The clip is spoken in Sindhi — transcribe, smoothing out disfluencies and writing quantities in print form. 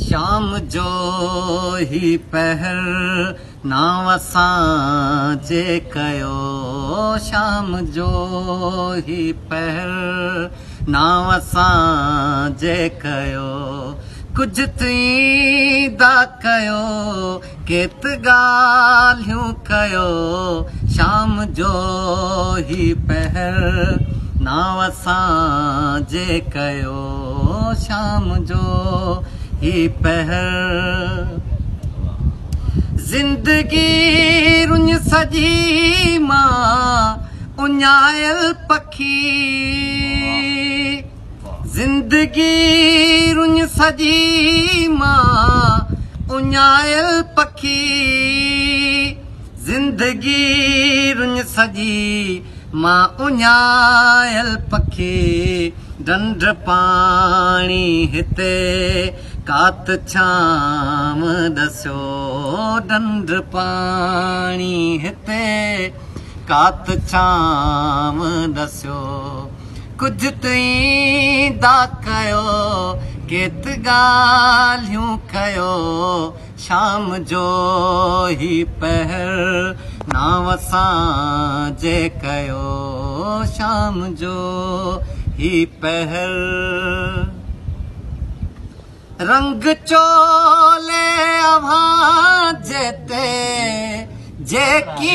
شام جو هي پهر نانء سان جي ڪيو شام جو هي پهر نانء سان جي ڪيو ڪجهه ٿيندا ڪيو ڪيت ڳالهيون ڪيو شام جو هي پهر نانء سان جي ڪيو شام جو هي پهر. زندگي رڃ سڄي مان اڃايل پکي زندگي رڃ سڄي مان اڃايل پکي زندگي رڃ سڄي مان اڃايل پکي ڍنڍ پاڻي هتي ڪات ڇانو ڏسيو ڍنڍ پاڻي هتي ڪات ڇانو ڏسيو ڪجهه ته ايندا ڪيو ڪيت ڳالهيون ڪيو شام جو هي پهر نانء سان جي ڪيو شام جو هي پهر. رنگ چولي اوهان جي تي جيڪي.